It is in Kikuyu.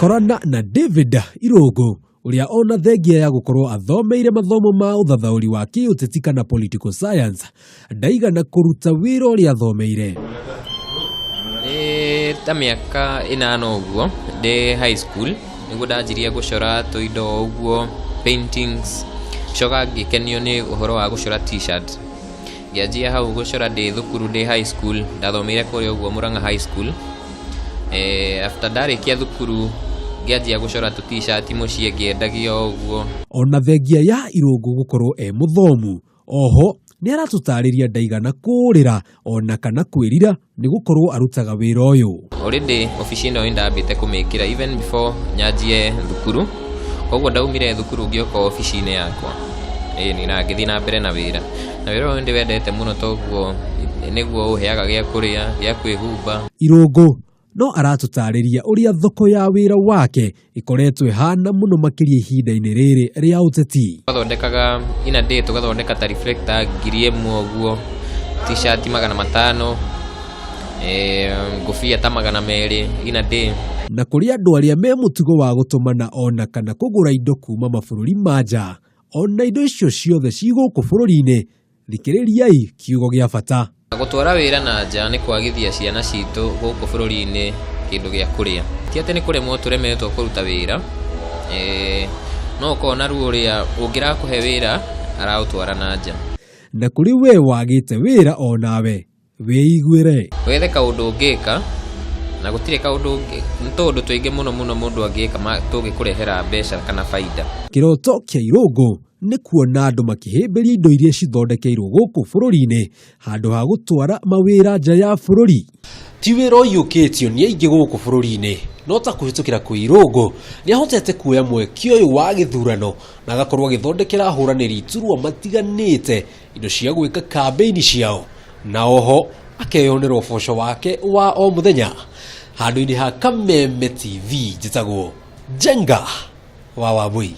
Ngĩkorana na David Irũngũ ũrĩa ona thengia ya gũkorwo athomeire mathomo ma ũthathaũri wa kĩũteti kana political science ndaigana kũruta wĩra ũrĩa athomeire. Nĩ ta mĩaka ĩnana ũguo ndĩ high school nĩguo ndanjirie gũcora tũindo ũguo paintings, ngĩcoka ngĩkenio nĩ ũhoro wa gũcora t-shirt. Ngĩanjia hau gũcora ndĩ thukuru ndĩ high school, ndathomeire kũrĩa ũguo Mũrang'a high school. After ndarĩkia thukuru ngĩanjia gũcora tũ t-shirt mũciĩ ngĩendagia o ũguo. Ona thengia ya Irũngũ gũkorwo e mũthomu, oho nĩ aratũtarĩria ndaigana kũũrĩra ona kana kwĩrira nĩ gũkorwo arutaga wĩra ũyũ. Already obici ĩno nĩndambĩte kũmĩkĩra even before nyanjie thukuru, koguo ndaumire thukuru ngĩũka obici-inĩ yakwa, ĩni na ngĩthiĩ na mbere na wĩra. Na wĩra ũyũ nĩndĩwendete mũno toguo nĩguo ũheaga gĩa kũrĩa, gĩa kwĩhumba. Irũngũ no aratũtarĩria ũrĩa thoko ya wĩra wake ĩkoretwo ĩhana mũno makĩria ihinda-inĩ rĩrĩ rĩa ũteti. Twathondekaga in a day tũgathondeka ta reflector 1000 ũguo, t-shirt 500, ngũbia ta 200 in a day. Na kũrĩ andũ arĩa me mũtugo wa gũtũmana ona kana kũgũra indo kuma mabũrũri ma nja, ona indo icio ciothe ci gũkũ bũrũri-inĩ, thikĩrĩriai kiugo gĩa bata. Gũtwara wĩra na nja nĩ kwagithia ciana citũ gũkũ bũrũri-inĩ kĩndũ gĩa kũrĩa. Ti atĩ nĩ kũremwo tũremetwo kũruta wĩra, no ũkona rĩu ũrĩa ũngĩrakũhe wĩra araũtwara na nja. Na kũrĩ we wagĩte wĩra onawe, wĩiguĩre. Wethe kaũndũ ũngĩka, na gũtirĩ kaũndũ nĩ tũũndũ tũingĩ mũno mũno mũndũ angĩka tũngĩkũrehera mbeca kana baida. Kĩroto kĩa Irũngũ nĩ kuona andũ makĩhĩmbĩria indo iria cithondekeirwo gũkũ bũrũri-inĩ handũ ha gũtwara mawĩra nja ya bũrũri. Ti wĩra ũiyũkĩtio nĩ aingĩ gũkũ bũrũri-inĩ, no ta kũhĩtũkĩra kwĩ Irũngũ nĩ ahotete kuoya mweke ũyũ wa gĩthurano na agakorwo agĩthondekera ahũranĩri iturwa matiganĩte indo cia gwĩka kambĩini ciao, na oho akeyonera ũboco wake wa o mũthenya. Handũ-inĩ ha Kameme TV njĩtagwo Njenga wa Wambui.